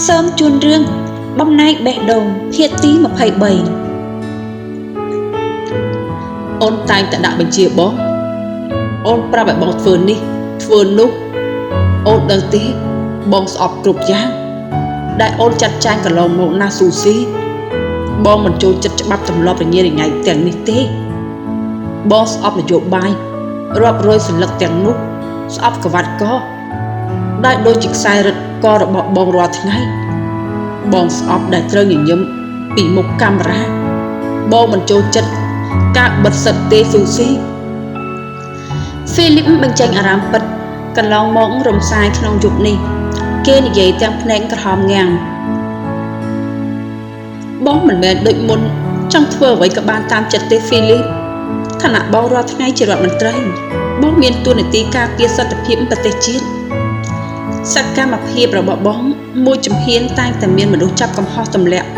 សូមជូនរឿងបំណែកបេះដូងភាគទី23 អូនតែងតែដាក់បញ្ជាបងអូនប្រាប់ឲ្យបងធ្វើនេះធ្វើនោះអូនដឹងទេបងស្អប់គ្រប់យ៉ាងដែលអូនចាត់ចែងកន្លងមកណាស៊ូស៊ីបងមិនចូលចិត្តច្បាប់ទម្លាប់រញ៉េរញ៉ៃទាំងនេះទេបងស្អប់នយោបាយរាប់រយសន្លឹកទាំងនោះស្អប់ក្រវ៉ាត់កដែលដូចជាខ្សែរឹតករបស់បងរាល់ថ្ងៃបងស្អប់ដែលត្រូវញញឹមពីមុខកាមេរ៉ាបងមិនចូលចិត្តការបិទសិទ្ធទេស៊ូស៊ី ហ្វីលីបបញ្ចេញអារម្មណ៍ពិតកន្លងមករំសាយក្នុងយប់នេះគេនិយាយទាំងភ្នែកក្រហមងាំង បងមិនមែនដូចមុនចង់ធ្វើអ្វីក៏បានតាមចិត្តទេហ្វីលីបខណៈបងរាល់ថ្ងៃជារដ្ឋមន្ត្រីបងមានតួនាទីការពារសន្តិភាពប្រទេសជាតិសកម្មភាពរបស់បងមួយជំហានតែងតែមានមនុស្សចាប់កំហុសទម្លាក់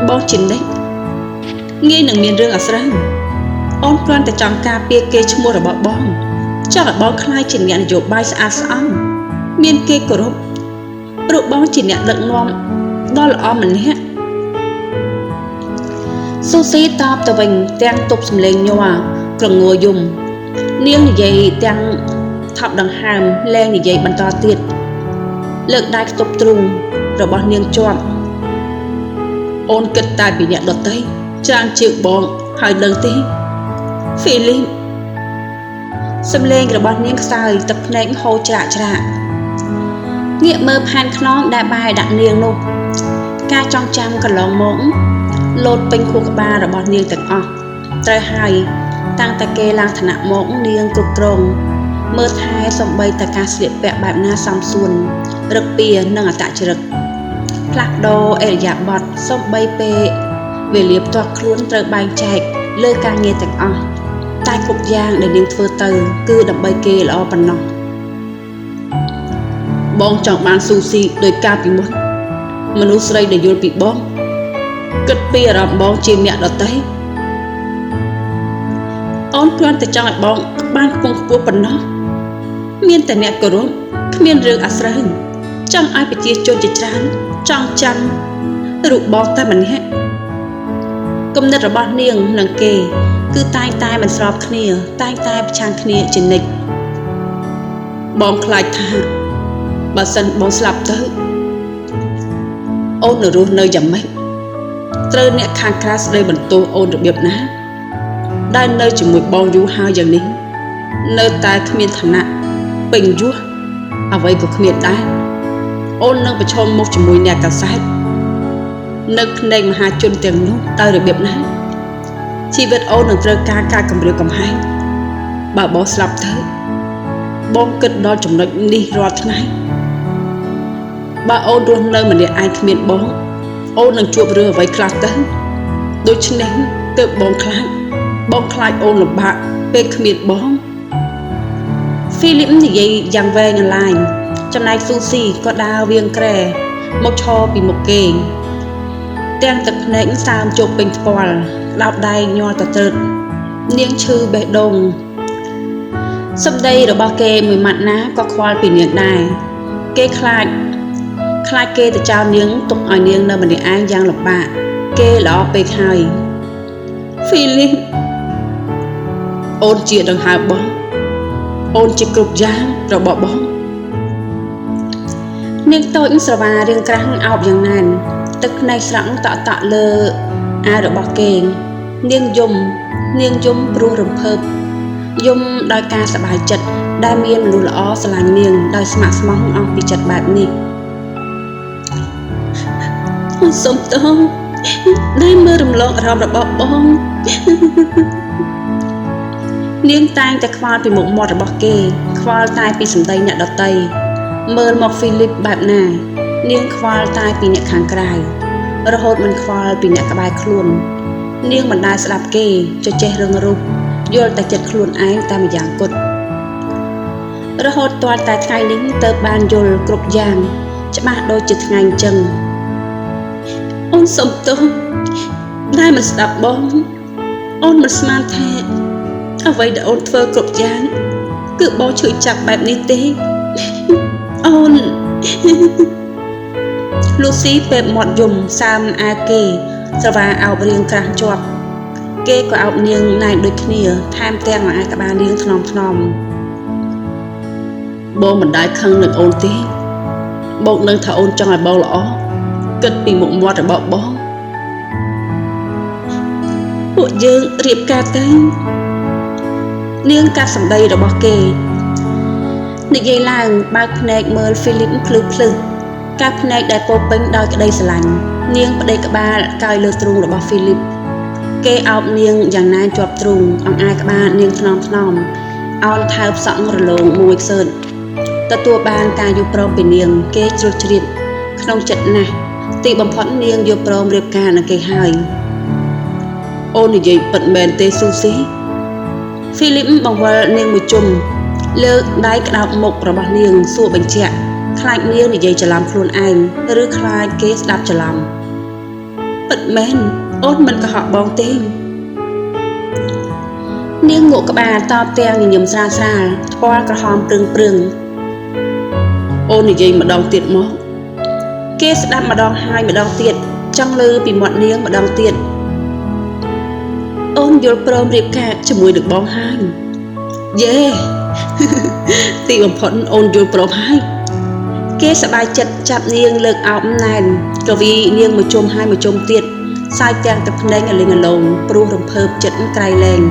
បងជានិច្ចងាយនឹងមានរឿងអាស្រូវអូនគ្រាន់តែចង់ការពារកេរ្តិ៍ឈ្មោះរបស់បងចង់ឲ្យបងក្លាយជាអ្នកនយោបាយស្អាតស្អំមានគេគោរពព្រោះបងជាអ្នកដឹកនាំដ៏ល្អម្នាក់ ស៊ូស៊ីតបទៅវិញទាំងទប់សំឡេងញ័រក្រងួរយំនាងនិយាយទាំងថប់ដង្ហើមលែងនិយាយបន្តទៀតលើកដៃខ្ទប់ទ្រូងរបស់នាងជាប់ អូនគិតតែពីអ្នកដទៃច្រើនជាងបងហើយដឹងទេហ្វីលីប សំឡេងរបស់នាងខ្សោយទឹកភ្នែកហូរច្រាកច្រាកងាកមើលផែនខ្នងដែលបែរដាក់នាងនោះការចងចាំកន្លងមកលោតពេញខួរក្បាលរបស់នាងទាំងអស់ត្រូវហើយតាំងតែគេឡើងឋានៈមកនាងគ្រប់គ្រងមើលថែសំបីតែការស្លៀកពាក់បែបណាសមសួនរឹកពីនិងអត្តចរិតផ្លាស់ប្ដូរអរិយាប័ត្រសំបីពេលវេលាផ្ទាល់ខ្លួនត្រូវបែងចែកលើការងារទាំងអស់តែគ្រប់យ៉ាងដែលនាងធ្វើទៅគឺដើម្បីគេល្អប៉ុណ្ណោះ បងចង់បានស៊ូស៊ីដោយការពីមុនមនុស្សស្រីដែលយល់ពីបងគិតពីអារម្មណ៍បងជាងអ្នកដទៃអូនគ្រាន់តែចង់ឲ្យបងបានខ្ពង់ខ្ពស់ប៉ុណ្ណោះមានតែអ្នកគោរពគ្មានរឿងអាស្រូវចង់ឲ្យប្រជាជនជាច្រើនចង់ចាំរូបបងតែម្នាក់គំនិតរបស់នាងនិងគេគឺតែងតែមិនស្របគ្នាតែងតែប្រឆាំងគ្នាជានិច្ច បងខ្លាចថាបើសិនបងស្លាប់ទៅអូននៅរស់នៅយ៉ាងម៉េចត្រូវអ្នកខាងក្រៅស្ដីបន្ទោសអូនរបៀបណាដែលនៅជាមួយបងយូរហើយយ៉ាងនេះនៅតែគ្មានឋានៈពេញយោះអ្វីក៏គ្មានដែរអូននឹងប្រឈមមុខជាមួយអ្នកកាសែតនៅភ្នែកមហាជនទាំងនោះដោយរបៀបណាជីវិតអូននឹងត្រូវការការគំរាមកំហែងបើបងស្លាប់ទៅបងគិតដល់ចំណុចនេះរាល់ថ្ងៃបើអូនរស់នៅម្នាក់ឯងគ្មានបងអូននឹងជួបរឿងអ្វីខ្លះទៅដូច្នេះទើបបងខ្លាចបងខ្លាចអូនលំបាកពេលគ្មានបង ហ្វីលីបនិយាយយ៉ាងវែងអន្លាយចំណែកស៊ូស៊ីក៏ដើរវៀងក្រែមកឈរពីមុខគេទាំងទឹកភ្នែកសើមជោគពេញថ្ពាល់ក្តោបដៃញ័រតត្រើតនាងឈឺបេះដូងសម្ដីរបស់គេមួយម៉ាត់ណាក៏ខ្វល់ពីនាងដែរគេខ្លាចគេទៅចោលនាងទុកឲ្យនាងនៅម្នាក់ឯងយ៉ាងលំបាកគេល្អពេកហើយ ហ្វីលីបអូនជាដង្ហើមបងអូនជាគ្រប់យ៉ាងរបស់បង នាងតូចស្រវារាងក្រាស់អោបយ៉ាងណែនទឹកភ្នែកស្រង់តក់តក់លើអាវរបស់គេនាងយំនាងយំព្រោះរំភើបយំដោយការសប្បាយចិត្តដែលមានមនុស្សល្អស្រឡាញ់នាងដោយស្ម័គ្រស្មោះអស់ពីចិត្តបែបនេះ អូនសុំទោសដែលមើលរំលងអារម្មណ៍របស់បង នាងតែងតែខ្វល់ពីមុខមាត់របស់គេខ្វល់តែពីសម្ដីអ្នកដទៃមើលមកហ្វីលីបបែបណានាងខ្វល់តែពីអ្នកខាងក្រៅរហូតមិនខ្វល់ពីអ្នកក្បែរខ្លួននាងមិនដែលស្ដាប់គេចចេះរឹងរូសយល់តែចិត្តខ្លួនឯងតែម្យ៉ាងគត់រហូតទាល់តែថ្ងៃនេះទៅបានយល់គ្រប់យ៉ាងច្បាស់ដូចជាថ្ងៃអញ្ចឹង អូនសុំទោសដែលមិនស្ដាប់បងអូនមិនស្មានថាអ្វីដែលអូនធ្វើគ្រប់យ៉ាងគឺបងឈឺចាប់បែបនេះទេអូន លូស៊ីពេបមាត់យំសើមអែគេស្រវាអោបរៀងក្រាស់ជាប់គេក៏អោបនាងណែនដូចគ្នាថែមទាំងអែក្បាលនាងថ្នមថ្នម បងមិនដែលខឹងនឹងអូនទេបងនឹងថាអូនចង់ឲ្យបងល្អគិតពីមុខមាត់របស់បង ពួកយើងរៀបការទៅនាងកាត់សម្ដីរបស់គេនិយាយឡើងបើកភ្នែកមើលហ្វីលីបភ្លឺភ្លឺកាភ្នែកដែលពោពេញដោយក្តីស្រឡាញ់នាងប្តីក្បាលកោយលើទ្រូងរបស់ហ្វីលីបគេអោបនាងយ៉ាងណាជាប់ទ្រូងអង្អែលក្បាលនាងថ្នមថ្នមអោនថើបសក់រលោងមួយខ្សើតទទួលបានការយល់ព្រមពីនាងគេជ្រុតជ្រាបក្នុងចិត្តណាស់ទីបំផុតនាងយល់ព្រមរៀបការនឹងគេហើយ អូននិយាយពិតមែនទេស៊ូស៊ីហ្វីលីបបង្វិលនាងមួយជុំលើកដៃក្តោបមុខរបស់នាងសួរបញ្ជាក់ខ្លាចនាងនិយាយច្រឡំខ្លួនឯងឬខ្លាចគេស្ដាប់ច្រឡំពិតមែនអូនមិនកុហកបងទេនាងងក់ក្បាលតបទាំងញញឹមស្រាលស្រាលថ្ពាល់ក្រហមព្រឹងព្រឹង អូននិយាយម្ដងទៀតមកគេស្ដាប់ម្ដងហើយម្ដងទៀតចង់លឺពីមាត់នាងម្ដងទៀតអូនយល់ព្រមរៀបការជាមួយនឹងបងហើយ យេទីបំផុតអូនយល់ព្រមហើយគេសប្បាយចិត្តចាប់នាងលើកអោបណែនកវីនាងមួយជុំហើយមួយជុំទៀតសាយទាំងទឹកភ្នែកអលិងអលងព្រោះរំភើបចិត្តក្រៃលែង